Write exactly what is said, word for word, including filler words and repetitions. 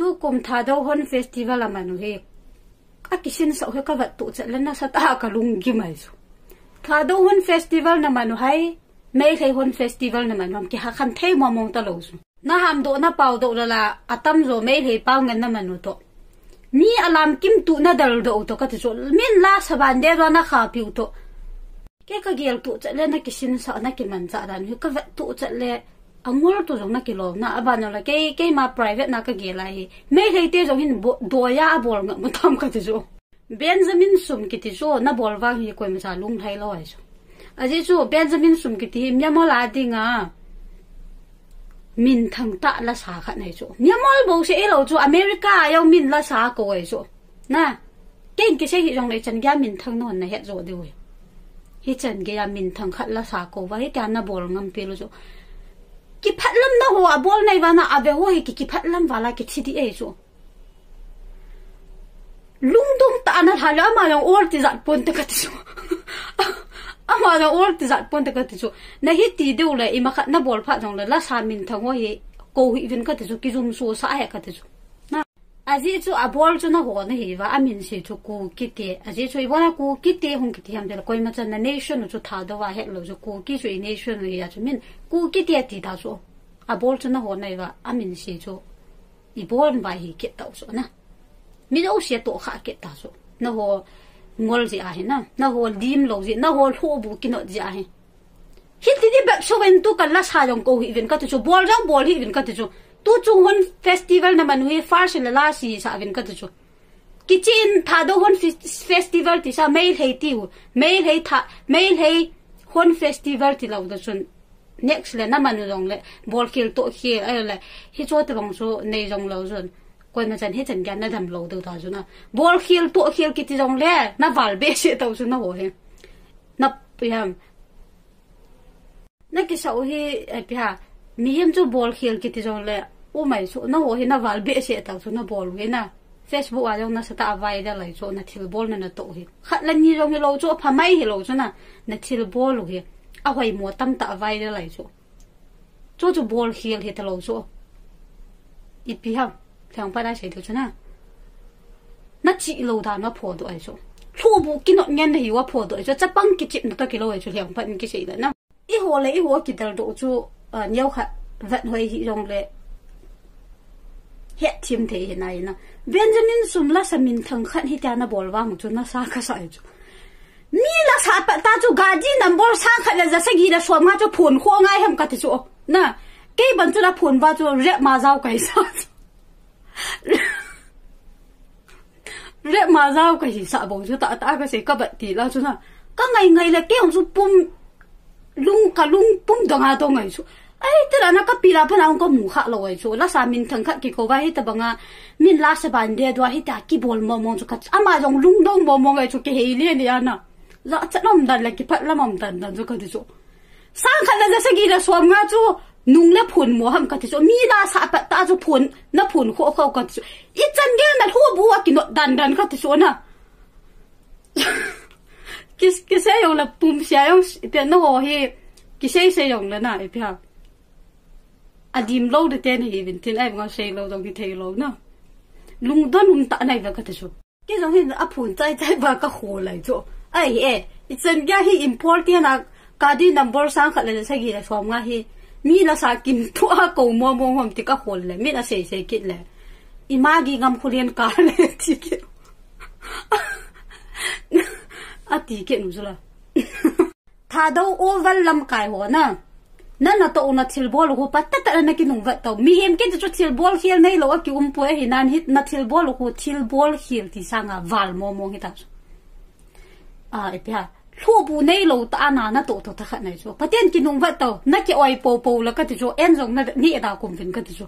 Tukum Thadou Hon Festival aman u hi, akisinsah u hi kavet tuchet le nasatah a kalunggim ahi chu. Thadou Hon Festival naman u hai, Meitei Hon Festival naman u ham, kihakhen thei mong mong talou chu. Nahamdoh, napaodoh lala, atamjo Meitei pao ngen naman u toh, mi alamkim tu nadaldoh u toh kati chu. Min lasa ban deh dua nakhapiu toh, kei kagel tuchet le nakisinsah, nakimanchah dan u hi kavet tuchet le, angol tu jong nakilom na, aban u le kei, keima private na kagel ahi. Meitei te jong hin bo-, doiya abol ngam u tam kati chu. Benjamin Sum kiti chu nabol vang hi koimacha lunglhai lou ahi chu. Ajeh chu Benjamin Sum kiti hi Myanmar a dinga minthang tah lasa khat ahi chu. Myanmar bouseh hilou chu, America a jong min lasa akou ahi chu. Na, kei in kisei hih jongle ichan geiya minthang nahon nahet jo diu ahi. Hichan geiya minthang khat lasa akou uva, hitia nabol ngam peh lou chu. Kiphatlam naho abol nai uva na, ave ho hi ki, kiphatlam uva la kithi ding ahi chu. Lungdong tah a nalha le, ama jong ol tijat ponte kati chu. Ama jong ol tijat ponte kati chu. Nahiti diu le, imakhat nabol phat jongle, lasa minthang ho hi kou hih uvin kati chu, kijumso sah ahi kati chu. Na, ajeh chu abol chu naho nahi uva, aminse chu Kuki te. Ajeh chu ibol a Kuki te hung kiti ham tile, koimachan na nation u chu Thadou a hetlou chu, Kuki chu i nation u ahi a chu, min Kuki te ati ta chu. Abol chu naho nahi uva, aminse chu ibol uva hi kit tau chu na. Mi jouse tohkhah kit ta chu. Naho ngol jeh ahi na. Naho limlou jeh, naho lhohbu kinot jeh ahi. Hiti di bep so uvin tu kalasa jong kou hih uvin kati chu. Bol jong bol hih uvin kati chu. Tuchung Hon Festival naman u hi first le last hisah uvin kati chu. Kichen Thadou Hon Fes-, Festival tisa Meitei tiu. Meitei tha, Meitei Hon Festival tilou ta chun. Next le naman u jongle, bolkhel tohkhel, ahile, hiche tobang chu nei jonglou chun. Koimachan hichan geiya nadam lou diu ta chu na. Bolkhel tohkhel kiti jongle, naval behseh tau chu naho hi. Na, ipi ham. Nakisah u hi, eh, ipi ham. Mihem chu bolkhel kiti jongle, umai chu, naho hi naval behseh tau chu nabol u hi na. Facebook a jong nasatah a viral ahi chu, nathilbolna natoh u hi. Khat le ni jong hilou chu, apha mai hilou chu na, nathilbol u hi. Ahoimo tamtah a viral ahi chu. Chu chu bolkhel hitalou chu. Ipi ham, lhengpat a sei diu chu na. Nachih lou dan u aphodoh ahi chu. Lhohbu kinot ngen nahiu aphodoh ahi chu. Chapang kichepna toh kilou ahi chu, lhengpat in kisei le na. Eiho le eiho kidaldoh chu, ah, neokhat vet hoi hih jongle hetthem thei hi nai na. Benjamin Sum lasa minthang khat hitia nabol vang chu nasa kasa ahi chu. Mi lasa pat ta chu gari number sang khat le ja sagi le som nga chu phon kho ngai ham kati chu. Na, kei ban chu la phon uva chu rep ma jao kahi sa chu. Rep ma jao kahisah bou chu tah tah a kasei, kabat ti la chu na. Kangai ngai le kei jong chu pum lung, kalung pum dong a dong ahi chu. Ai, tila na kapi la pana jong kamu kha lou ahi chu. Lasa minthang khat kikou uva hitabanga min lasa ban deh dua hitia kibol mong mong chu ka, ama jong lungdong mong mong ahi chu, kihei le le a na. Jachat um dan le kiphatlam um dan dan chu kati chu. Sang khat le ja sagi le som nga chu nung le phon mo ham kati chu. Mi lasa pat ta chu phon, naphon kho kho kati chu. Ichan geiya nalhohbu a kinot dan dan kati chu na. Kis-, kisei jongle pum sia jong, ipi naho hi, kisei sei jongle na, ipi ham. Adim lou ding te nahi uvin tin, ahivanga sei lou jong hithei lou na. Lungdon um tah nahi uve kati chu. Kei jong hin aphon chai chai uva kakhol ahi chu. Ai e, ichan geiya hi important a, gari number sang khat le sagi le som nga hi. Mi lasa kim thu a kou mong mong ham ti kakhol le, min asei sei kit le. Ima gi ngam khulen ka le ti kit. Ati kit nu chu la. Thadou Oval lamkai ho na. Na natoh u nathilbol u khu pat tah tah a nakinungvet tau. Mihem kiti chu thilbol khel neilou a kium poi ahi nan hi nathilbol u khu thilbol khel ti sanga val mong mong hita chu. A, ipi ham. Lhohbu neilou tah a na natoh toh tah khat nahi chu. Pathen kinungvet tau. Nakioi pou pou le kati chu. En jong na, ni da kum uvin kati chu.